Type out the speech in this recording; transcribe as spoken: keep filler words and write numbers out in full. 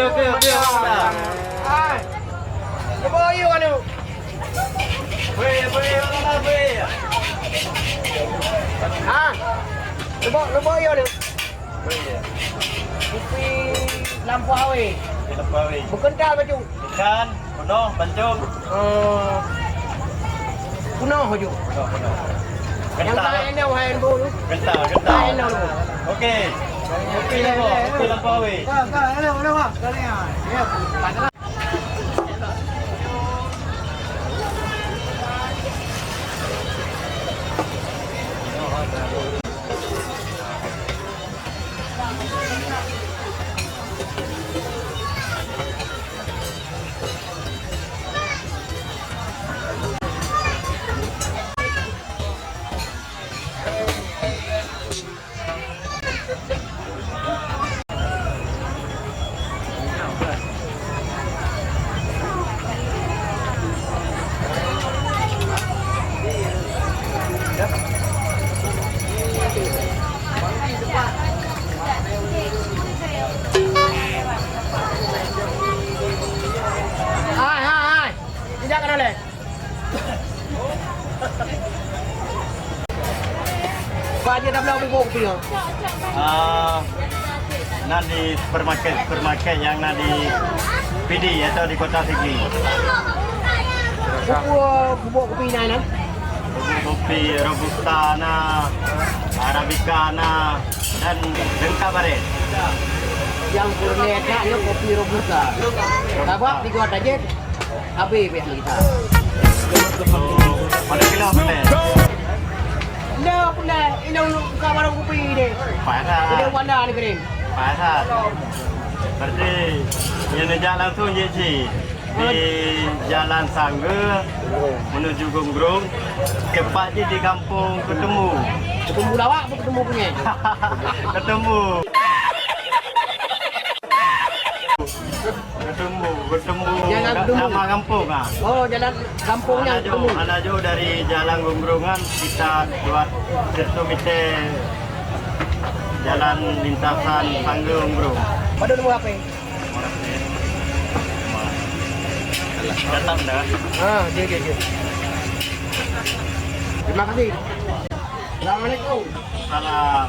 Oke, oke, oke. Hai. Cuba yuk anu. Weh, weh, weh, weh. Ha? Cuba, cuba yuk anu. Weh. Kupi lampôh awé. Kupi lampôh awé. Beukeuntal bacut. Ikan, peunoh, pancong. Oh. Peunoh ju. Peunoh, peunoh. Nyang kental. Ka enam hai bu tu. Kental, kental. Ka enam. Oke. Oke, lampôh, oke, lampôh awé. Ka, ka, enam, enam, ha. Ka enam. Ya. Hai, hai, hai. Tidak kena leh. Pak, dia dah bilang bubuk kopi, ya? Ah, na di supermarket, supermarket nyang na di Pidie atau di Kota Sigli. Bubuk, bubuk kopi na, na? Bubuk kopi Robusta na, Arabica na, dan lengkap bareh. Nyang peureulée that nyoe kopi Robusta. Sabab di Gua Tajek Habéh pih kita. Oh, pada kilo boleh. Nda pun dah, ini buka warung kopi deh. Panas. Jadi Wanda ni kering. Panas. Berarti yang jalan langsung je sih. Di Jalan Sangga menuju Gombrong, tepat je di Kampung Ketemu. Ketemu lawak apa ketemu punya? Ketemu. Ketemu, ketemu. Jalan na-, ketemu. Nama kampung ah. Oh, jalan kampungnya hana jauh, ketemu. Hana jauh dari Jalan Gombrong kan, sekitar dua ratus meter jalan lintasan Sangga Gombrong. Pada nombor H P? Datang dah. Ah, dia, dia, dia. Terima kasih. Assalamualaikum. Salam.